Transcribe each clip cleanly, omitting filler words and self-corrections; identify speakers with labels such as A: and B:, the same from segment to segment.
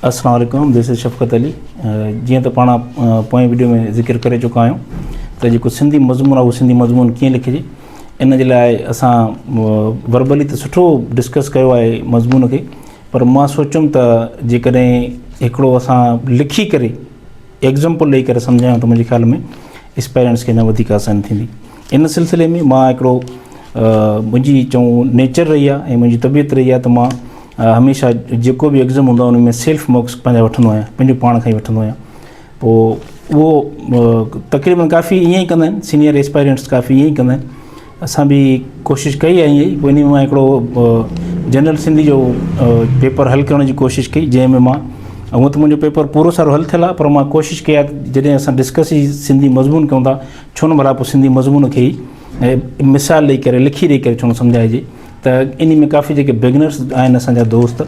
A: السلام عليڪم دس از شفقت علي جيئن ته پاڻ پوئين وڊيو ۾ ذڪر ڪري چڪا آهيون ته جيڪو سنڌي مضمون آهي اهو سنڌي مضمون ڪيئن لکجي ان جي لاء اسان وربلي ته سٺو ڊسڪس ڪيو آهي مضمون کي پر مان سوچيم ته جيڪڏهن هڪڙو اسان لکي ڪري ايگزامپل ڏئي ڪري سمجهايون ته منهنجي خيال ۾ اسپيرنٽس کي اڃا وڌيڪ آساني ٿيندي ان سلسلي ۾ مان هڪڙو منهنجي چئون نيچر رهي آهي ۽ منهنجي طبيعت رهي آهي ته مان هميشه جيڪو به ايگزام هوندو آهي ان ۾ سيلف مارڪس پنهنجا وٺندو آهيان پنهنجو پاڻ کان ئي وٺندو آهيان پوء اهو تقريبن ڪافي ائين ئي ڪندا آهن سينيئر اسپائرنٽس ڪافي ائين ئي ڪندا آهن اسان به ڪوشش ڪئي آهي ائين ئي پوء انهي مان هڪڙو جنرل سنڌي جو پيپر حل ڪرڻ جي ڪوشش ڪئي جنهن ۾ مان هونء ته منهنجو پيپر پورو سارو حل ٿيل آهي پر مان ڪوشش ڪئي آهي ته جڏهن اسان ڊسڪس ئي سنڌي مضمون ڪيون ٿا ڇو نه ڀلا پوء سنڌي مضمون کي ئي مثال ڏئي ڪري لکي ڏئي ڪري ڇو نه سمجهائجي ته انهي ۾ ڪافي جيڪي بگنرس آهن اسان جا دوست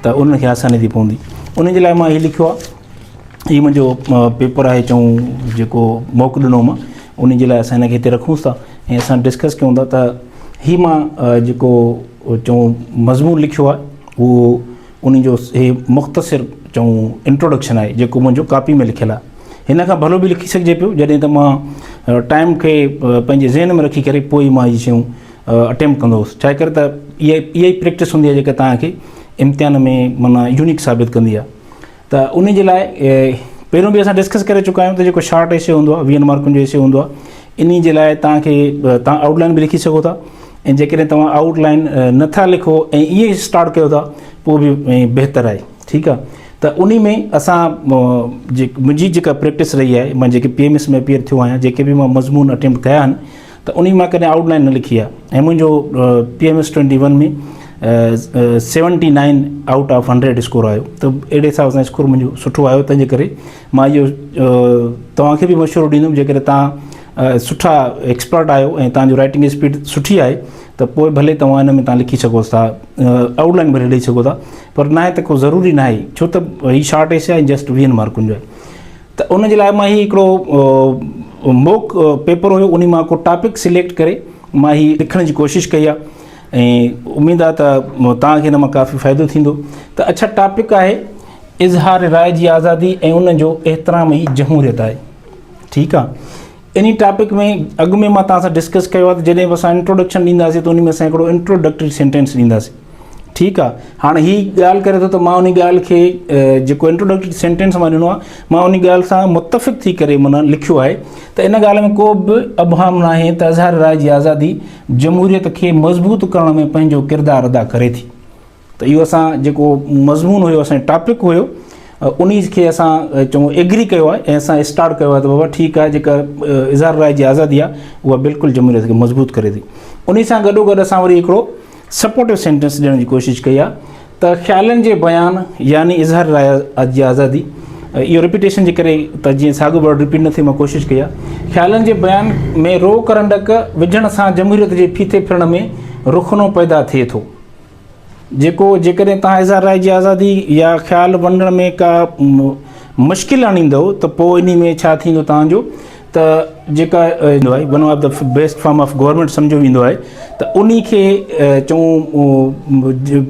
A: ته انهن کي آساني ٿي پوندي انهي جي لاء مان هي لکيو آهي هي منهنجو پيپر آهي چئون جيڪو موڪ ڏنو مان ان جي لاء اسان هن کي هتي رکون ٿا ۽ اسان ڊسڪس ڪيون ٿا ته هي مان جيڪو چئون مضمون لکيو آهي اهو ان جو هي مختصر چئون انٽروڊڪشن آهي جيڪو منهنجو ڪاپي ۾ لکيل آهي هن کان ڀلو به لکي سگهجي پيو جڏهن ته مان ٽائيم کي پنهنجي ذهن ۾ رکي ڪري پوء مان هي شيون اٽيمپٽ ڪندو هوس ڇا ڪري ته اها ئي پريڪٽس هوندي آهي جيڪا توهان کي امتحان ۾ معنيٰ يونيڪ ثابت ڪندي آهي ته ان جي لاء پهريون به اسان ڊسڪس ڪري چڪا آهيون ته جيڪو شارٽ ايسي هوندو آهي ويهن مارڪن جو ايسي هوندو آهي ان جي لاء توهان کي توهان آئوٽ لائن به لکي سگهو ٿا ۽ جيڪڏهن توهان آئوٽ لائن نٿا لکو ۽ ائين اسٽارٽ ڪيو ٿا پوء به بهتر آهي ٺيڪ آهي ته ان ۾ اسان منهنجي جيڪا پريڪٽس رهي آهي مان جيڪي پي ايم ايس ۾ اپيئر ٿيو آهيان جيڪي به مان مضمون اٽيمپٽ ڪيا آهن ته انهي مان ڪڏهن آئوٽ لائن نه لکي آهي ۽ منهنجو P M S twenty one ۾ seventy nine out of hundred score آيو ته اهڙي حساب سان اسڪور منهنجو سٺو آيو تنهنجي ڪري مان اهو توهان کي به مشورو ڏيندم جيڪڏهن توهان سٺا ايڪسپرٽ آهيو ۽ توهان جو رائٽنگ اسپيڊ سٺي آهي ته پوء ڀلي توهان ان ۾ توهان لکي سگهو ٿا آئوٽ لائن ڀلي ڏئي سگهو ٿا پر ناهي ته ڪو ضروري ناهي ڇو ته هي شارٽ ايسي آهي جسٽ ويهن مارڪن جو آهي ته ان جي لاء مان هي هڪڙو موڪ پيپر هيو انهي مان ڪو ٽاپڪ سليڪٽ ڪري مان هي لکڻ جي ڪوشش ڪئي آهي ۽ اميد آهي ته توهان کي هن مان ڪافي فائدو ٿيندو ته اڇا ٽاپڪ آهي اظهار راء جي آزادي ۽ ان جو احترام ئي جمهوريت آهي ٺيڪ آهي انهي ٽاپڪ ۾ اڳ ۾ مان توهان سان ڊسڪس ڪيو آهي ته جڏهن به اسان انٽروڊڪشن ڏينداسين ته ان ۾ اسان هڪڙو انٽروڊڪٽري سينٽينس ڏينداسين ٺيڪ آ هاڻ هي ڳالهه ڪري ٿو ته مان انهي ڳالهه کي جيڪو انٽروڊڪٽري سينٽينس مان ڏنو آ مان انهي ڳالهه سان متفق ٿي ڪري معنيٰ لکيو آهي ته ان ڳالهه ۾ ڪو به ابهام ناهي ته اظهار راء جي آزادي جمهوريت کي مضبوط ڪرڻ ۾ پنهنجو ڪردار ادا ڪري ٿي ته اهو اسان جيڪو مضمون هيو اسان ٽاپڪ هيو انهي کي اسان چڱو ايگري ڪيو آهي ۽ اسان اسٽارٽ ڪيو آهي ته بابا ٺيڪ آهي جيڪا اظهار راء جي آزادي آهي اها بلڪل جمهوريت کي مضبوط ڪري ٿي انهي سان گڏو گڏ اسان وري هڪڙو سپورٽو سينٽينس ڏيڻ جي ڪوشش ڪئي آهي ته خيالن جي بيان يعني اظهار راء جي آزادي اهو رپيٽيشن جي ڪري ته جيئن ساڳيو ورڊ رپيٽ نه ٿئي مان ڪوشش ڪئي آهي خيالن جي بيان ۾ روڪ رنڊڪ وجهڻ سان جمهوريت جي ڦيٿي ڦرڻ ۾ رخنو پيدا ٿئي ٿو جيڪو جيڪڏهن توهان اظهار راء جي آزادي يا خيال ونڊڻ ۾ ڪا مشڪل آڻيندؤ ته پوء انهي ۾ ڇا ٿيندو توهان جو ته جيڪا آهي one of the best form of government سمجهيو ويندو آهي ته انهي کي چئون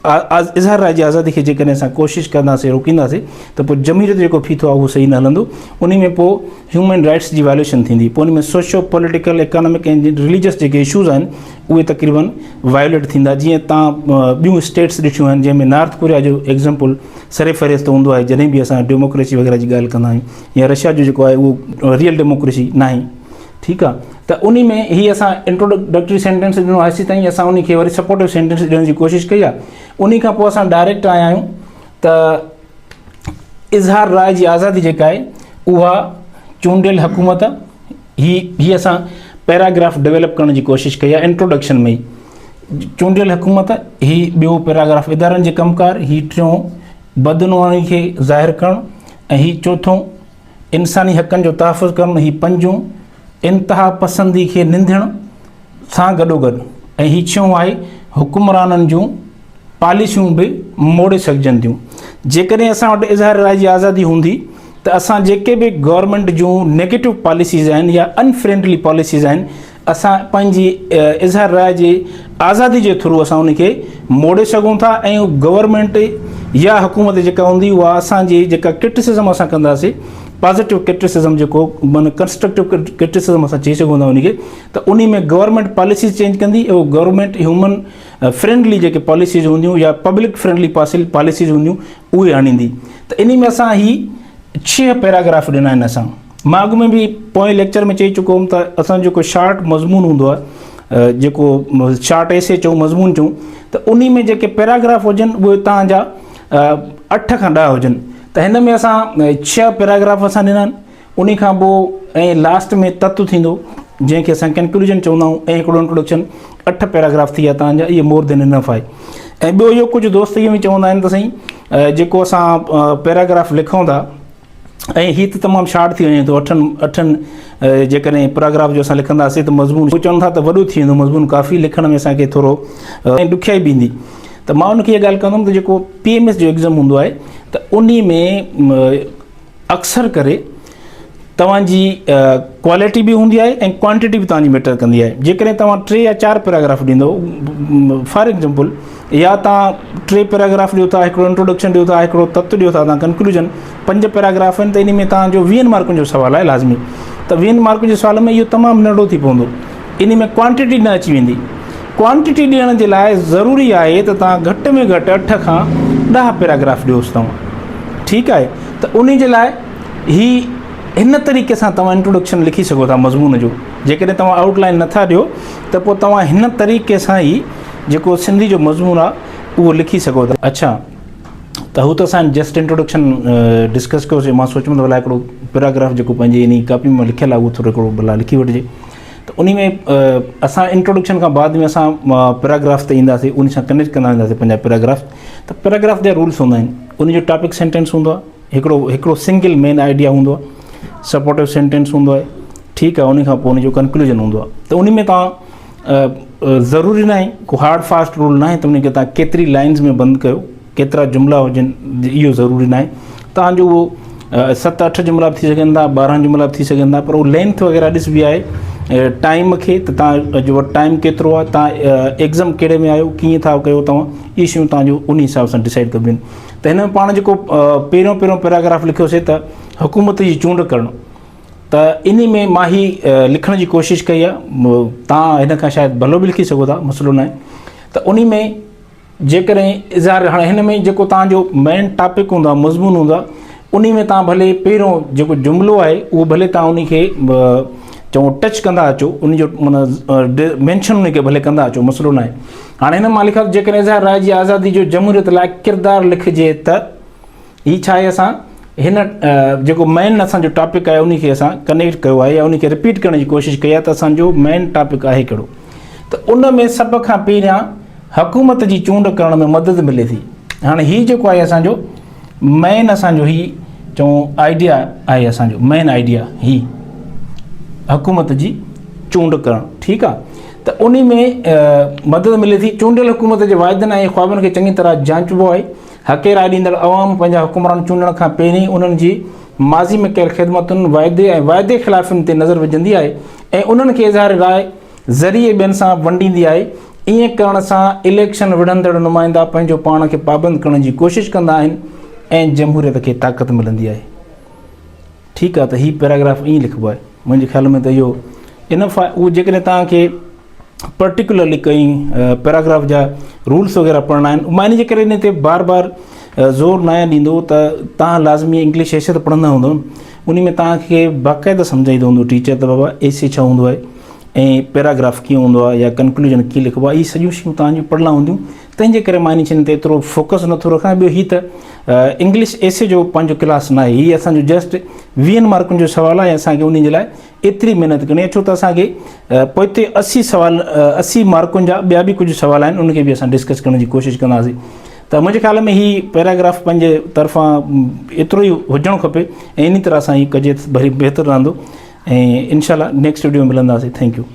A: اظهار راء جي آزادي کي جيڪڏهن اسان ڪوشش ڪنداسين روڪينداسين ته پوء جمهوريت جيڪو ڦيٿو آهي اهو صحيح نه هلندو انهي ۾ پوء هيومن رائٽس جي وائليشن ٿيندي پوء ان ۾ سوشو پوليٽيڪل اڪانامڪ ۽ رليجس جيڪي اشوز آهن اهي تقريبن وائليٽ ٿيندا جيئن تان ٻيون اسٽيٽس ڏٺيون آهن جنهن ۾ نارٿ ڪوريا جو ايگزامپل سر فهرست هوندو آهي جڏهن به اسان ڊيموڪريسي وغيره جي ڳالهه ڪندا آهيون يا رشيا جو جيڪو آهي اهو ريئل ڊيموڪريسي ناهي ٺيڪ آهي ته انهي ۾ هي اسان انٽروڊڪٽري سينٽينس ڏنو آهي هيسي تائين اسان انهي کي وري سپورٽو سينٽينس ڏيڻ جي ڪوشش ڪئي آهي انهي کان پوء اسان ڊائريڪٽ آيا آهيون ته اظهار راء جي آزادي جيڪا آهي اها چونڊيل حڪومت هي هي اسان پيراگراف ڊيولپ ڪرڻ جي ڪوشش ڪئي آهي انٽروڊڪشن ۾ ئي چونڊيل حڪومت هي ٻيو پيراگراف ادارن جي ڪم ڪار هي ٽيون بدعنواني کي ظاهر ڪرڻ ۽ هي چوٿون انساني حقن جو تحفظ ڪرڻ هي پنجون انتها پسندي کي نندڻ سان گڏوگڏ ۽ هي ڇهون آهي حڪمرانن جون پاليسيون به موڙي سگهجن ٿيون. جيڪڏهن اسان وٽ اظهار راء جي آزادي هوندي ته اسان جيڪي به گورنمينٽ جون نيگيٽو پاليسيز آهن يا ان فرينڊلي پاليسيز آهن اسان پنهنجي اظهار راء جي آزادي جي ٿرو اسان ان کي موڙي سگهون ٿا ۽ گورنمينٽ يا حڪومت جيڪا هوندي اها اسان جي جيڪا ڪرٽيسزم اسان ڪنداسين پازيٽو ڪرٽيسزم جيڪو معنی ڪنسٽرڪٽو ڪرٽيسزم اسان چئي سگهون ٿا ان کي ته انهي ۾ گورنمينٽ پاليسيز چينج ڪندي اهو گورنمينٽ هيومن فرينڊلي جيڪي پاليسيز هونديون يا پبلڪ فرينڊلي پاليسيز هونديون اهي آڻيندي ته انهي ۾ اسان هي ڇهه پيراگراف ڏنا آهن اسان مان اڳ ۾ به پوئين ليڪچر ۾ چئي چڪو هوم ته اسان جيڪو شارٽ مضمون هوندو آهي جيڪو شارٽ ايسي چئون مضمون چئون ته انهي ۾ جيڪي پيراگراف هجن اهي تان جا اٺ کان ڏهه هجن ته هن ۾ اسان ڇهه پيراگراف اسان ڏنا آهن انهي کان پوء ۽ لاسٽ ۾ تت ٿيندو جنهن کي اسان ڪنڪلوجن چوندا آهيون ۽ هڪڙو انٽروڊڪشن اٺ پيراگراف ٿي ويا تان جا اهي مور دين انف آهي ۽ ٻيو اهو ڪجهه دوست اهو به چوندا آهن ته سائين جيڪو اسان پيراگراف لکون ٿا ۽ هي ته تمام شارٽ ٿي وڃي ٿو اٺن اٺن جيڪڏهن پيراگراف جو اسان لکنداسين ته مضمون هو چون ٿا ته وڏو ٿي ويندو مضمون ڪافي لکڻ ۾ اسان کي ٿورو ۽ ڏکيائي به ايندي ته مان ان کي اها ڳالهه ڪندم ته جيڪو پي ايم ايس جو ايگزام هوندو آهي ته انهي ۾ اڪثر ڪري توهان جي ڪوالٽي به هوندي آهي ۽ ڪوانٽيٽي به توهان جي ميٽر ڪندي آهي جيڪڏهن توهان ٽي يا چار پيراگراف ڏيندو فار ايگزامپل يا توهان ٽي پيراگراف ڏيو ٿا هڪڙو انٽروڊڪشن ڏيو ٿا هڪڙو تت ڏيو ٿا توهان ڪنڪلوجن پنج پيراگراف آهن ته ان ۾ توهان جو ويهن مارڪن جو سوال آهي لازمي ته ويهن مارڪن جي سوال ۾ اهو تمام ننڍو ٿي پوندو ان ۾ ڪوانٽيٽي نه اچي ويندي ڪوانٽيٽي ڏيڻ جي لاء ضروري آهي ته توهان گهٽ ۾ گهٽ اٺ کان ڏهه پيراگراف ڏيوس توهان ٺيڪ آهي ته ان جي لاء هي هن طريقي سان توهان انٽروڊڪشن لکي سگهو ٿا مضمون جو جيڪڏهن توهان آئوٽ لائن نٿا ڏيو ته پوء توهان هن طريقي سان ئي جيڪو سنڌي جو مضمون آهي اهو لکي سگهو ٿا. اڇا ته هو ته اسان جسٽ انٽروڊڪشن ڊسڪس ڪيوسي مان سوچيم ته ڀلا هڪڙو پيراگراف جيڪو پنهنجي انهي ڪاپي ۾ لکيل آهي اهو ٿورو هڪڙو ڀلا لکي وٺجي ته انهي ۾ اسان انٽروڊڪشن کان بعد ۾ اسان پيراگراف تي اينداسي ان سان ڪنيڪٽ ڪندا وينداسي پنهنجا پيراگراف ته پيراگراف جا رولس هوندا آهن ان جو ٽاپڪ سينٽينس هوندو آهي هڪڙو هڪڙو سنگل مين آئيڊيا هوندو آهي سپورٽو سينٽينس هوندو آهي ٺيڪ آهي ان کان پوء ان جو ڪنڪلوجن هوندو آهي ته ان ۾ توهان ضروري ناهي ڪو هارڊ فاسٽ رول ناهي ته ان کي توهان ڪيتري لائنز ۾ بند ڪيو ڪيترا جملا هجن اهو ضروري ناهي توهان جو اهو ست اٺ جملا به ٿي سگهن ٿا ٻارهن جملا به ٿي سگهن ٿا پر اهو لينٿ وغيره ڏسبي آهي ٽائيم کي ته توهان جو وٽ ٽائيم ڪيترو آهي توهان ايگزام ڪهڙي ۾ آهيو ڪيئن ٿا ڪيو توهان اهي شيون توهان جو ان حساب سان ڊسائيڊ ڪبيون آهن ته هن ۾ پاڻ جيڪو پهريون پهريون پيراگراف لکيوسي ته حڪومت جي چونڊ ڪرڻ ته انهي ۾ مان هي لکڻ جي ڪوشش ڪئي آهي تان هن کان شايد ڀلو به لکي سگهو ٿا مسئلو ناهي ته انهي ۾ جيڪڏهن اظهار هاڻي هن ۾ جيڪو تان جو مين ٽاپڪ هوندو آهي مضمون هوندو آهي انهي ۾ تان ڀلي پهريون جيڪو جملو آهي اهو ڀلي تان انهي کي چئون ٽچ ڪندا اچو ان جو معنيٰ مينشن ان کي ڀلي ڪندا اچو مسئلو ناهي هاڻي هن مان لکيو جيڪڏهن اظهار راء جي آزادي جو جمهوريت لاء ڪردار لکجي ته هي ڇا آهي اسان هن جيڪو مين اسان جو ٽاپڪ آهي ان کي اسان ڪنيڪٽ ڪيو آهي يا ان کي رپيٽ ڪرڻ جي ڪوشش ڪئي آهي ته اسان جو مين ٽاپڪ آهي ڪهڙو ته ان ۾ سڀ کان پهريان حڪومت جي چونڊ ڪرڻ ۾ مدد ملي ٿي هاڻي هي جيڪو آهي اسان جو مين اسان جو هي چئون آئيڊيا آهي اسان جو مين آئيڊيا هي حڪومت جي چونڊ ڪرڻ ٺيڪ آ ته انهي ۾ مدد ملي ٿي چونڊيل حڪومت جي واعدن ۽ خوابن کي چڱي طرح جانچبو آهي حق راء ڏيندڙ عوام پنهنجا حڪمران چونڊڻ کان پهرين انهن جي ماضي ۾ ڪيل خدمتن واعدي ۽ واعدي خلافين تي نظر وجهندي آهي ۽ انهن کي اظهار راء ذريعي ٻين سان ونڊيندي آهي، ائين ڪرڻ سان اليڪشن وڙهندڙ نمائندا پنهنجو پاڻ کي پابند ڪرڻ جي ڪوشش ڪندا آهن ۽ جمهوريت کي طاقت ملندي آهي. ٺيڪ آهي ته هي پيراگراف ائين لکبو آهي. منهنجي خيال ۾ ته اهو انف آهي. اهو جيڪڏهن توهان کي پرٽيڪولرلي ڪئين پيراگراف جا رولس وغيره پڙهڻا آهن، مان ان جي ڪري ان تي بار بار زور ناهيان ڏيندو ته توهان لازمي انگلش ايسي ته پڙهندا هوندؤ، انهي ۾ توهان کي باقاعده سمجهائيندو هوندو ٽيچر ته بابا ايسي ڇا هوندو آهي ۽ پيراگراف ڪيئن هوندو آهي يا ڪنڪلوجن ڪيئن لکبو آهي اهي سڄيون شيون توهان جون پڙهڻا هونديون تنهن جي ڪري مان انهي شين تي ايترو فوڪس نٿو رکان ٻيو هي ته انگلش ايسي جو پنهنجو ڪلاس نه آهي هي اسان جو جسٽ ويهن مارڪن جو سوال آهي اسان کي انهي جي لاء ايتري محنت ڪرڻي آهي ڇو ته اسان کي پوئتي 80 سوال 80 مارڪن جا ٻيا به ڪجهه سوال آهن ان کي به اسان ڊسڪس ڪرڻ جي ڪوشش ڪنداسين ته منهنجي خيال ۾ هي پيراگراف پنهنجي طرفان ايترو ئي هجڻ کپي ۽ انهي طرح سان هي ڪجي ته ڀلي بهتر رهندو ۽ انشاء الله نيڪسٽ وڊيو ۾ ملنداسين thank you.